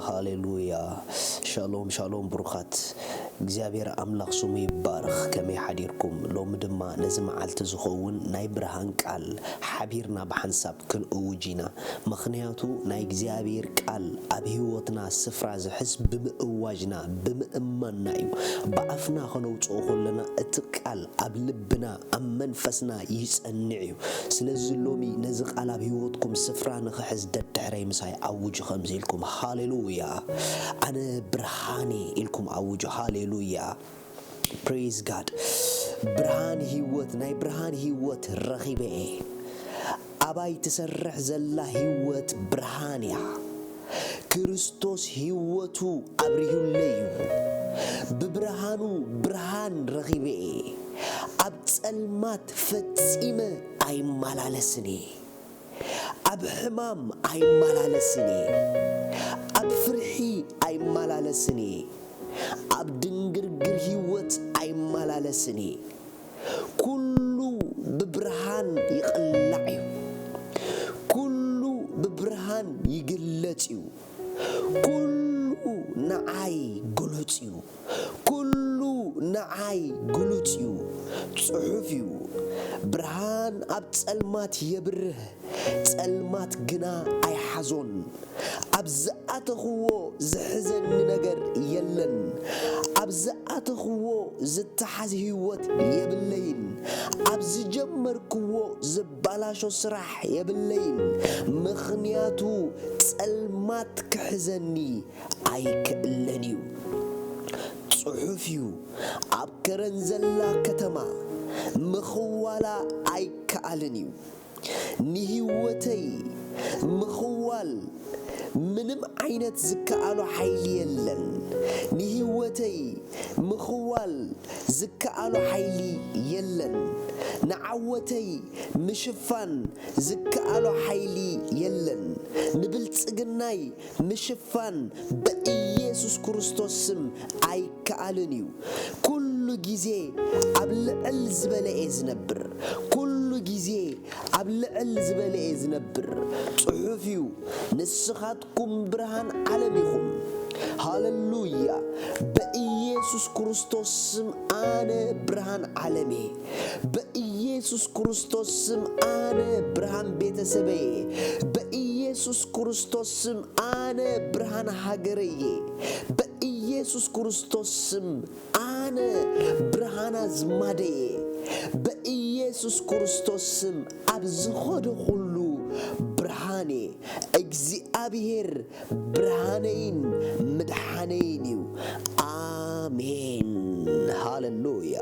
ሃሌሉያ። ሻሎም ሻሎም ብሩኻት፣ እግዚኣብሔር ኣምላኽ ስሙ ይባረኽ። ከመይ ሓዲርኩም? ሎሚ ድማ ነዚ መዓልቲ ዝኸውን ናይ ብርሃን ቃል ሓቢርና ብሓንሳብ ክንእውጅ ኢና። ምኽንያቱ ናይ እግዚኣብሔር ቃል ኣብ ህይወትና ስፍራ ዝሕዝ ብምእዋጅና ብምእማንና እዩ። ብኣፍና ከነውፅኦ ከለና እቲ ቃል ኣብ ልብና ኣብ መንፈስና ይጸንዕ እዩ። ስለዚ ሎሚ ነዚ ቃል ኣብ ህይወትኩም ስፍራ ንኽሕዝ ደድሕረይ ምሳይ ኣውጁ ከምዚ ኢልኩም፣ ሃሌሉያ ኣነ ብርሃን እየ ኢልኩም ኣውጁ። ሃሌሉያ praise God። ብርሃን ህይወት፣ ናይ ብርሃን ህይወት ረኺበ እየ። ኣባይ ትሰርሕ ዘላ ህይወት ብርሃን እያ። ክርስቶስ ህይወቱ ኣብሪሁለይ እዩ። ብብርሃኑ ብርሃን ረኺበ እየ። ኣብ ጸልማት ፈጺመ ኣይመላለስን እየ። ኣብ ሕማም ኣይመላለስን እየ። ኣብ ፍርሒ ኣይመላለስን እየ። ኣብ ድንግርግር ህይወት ኣይመላለስን እየ። ኩሉ ብብርሃን ይቕላዕ እዩ። ኩሉ ብብርሃን ይግለጽ እዩ። ኩሉ ንዓይ ግሉጽ እዩ። ኩሉ ንዓይ ግሉጽ እዩ። ጽሑፍ እዩ። ብርሃን ኣብ ጸልማት የብርህ፣ ጸልማት ግና ኣይሓዞን። ኣብ ዝኣተኽዎ ዝሕዘኒ ነገር የለን። ኣብ ዝኣተኽዎ ዝተሓዝ ህይወት የብለይን። ኣብ ዝጀመርክዎ ዝባላሾ ስራሕ የብለይን። ምኽንያቱ ጸልማት ክሕዘኒ ኣይክእልን እዩ። ጽሑፍ እዩ። ኣብ ከረን ዘላ ከተማ ምኽዋላ ኣይከኣልን እዩ። ንህይወተይ ምኽዋል ምንም ዓይነት ዝከኣሎ ሓይሊ የለን። ንህይወተይ ምኽዋል ዝከኣሎ ሓይሊ የለን። ንዓወተይ ምሽፋን ዝከኣሎ ሓይሊ የለን። ንብልጽግናይ ምሽፋን በኢየሱስ ክርስቶስ ስም ኣይከኣልን እዩ። ኩሉ ግዜ ኣብ ልዕል ዝበለ እየ ዝነብር። ኩሉ ግዜ ኣብ ልዕል ዝበለ እየ ዝነብር። ጽሑፍ እዩ፣ ንስኻትኩም ብርሃን ዓለም ኢኹም። ሃሌሉያ። በኢየሱስ ክርስቶስ ስም ኣነ ብርሃን ዓለም እየ። በኢየሱስ ክርስቶስ ስም ኣነ ብርሃን ቤተሰበይ እየ። በኢየሱስ ክርስቶስ ስም ኣነ ብርሃን ሃገረይ እየ። በኢየሱስ ክርስቶስ ስም ኣነ ብርሃን ኣዝማደይ እየ። በኢየሱስ ክርስቶስ ስም ኣብ ዝኸዶ ኩሉ ብርሃን እየ። እግዚኣብሔር ብርሃነይን ምድሓነይን እዩ። ኣሜን። ሃሌሉያ።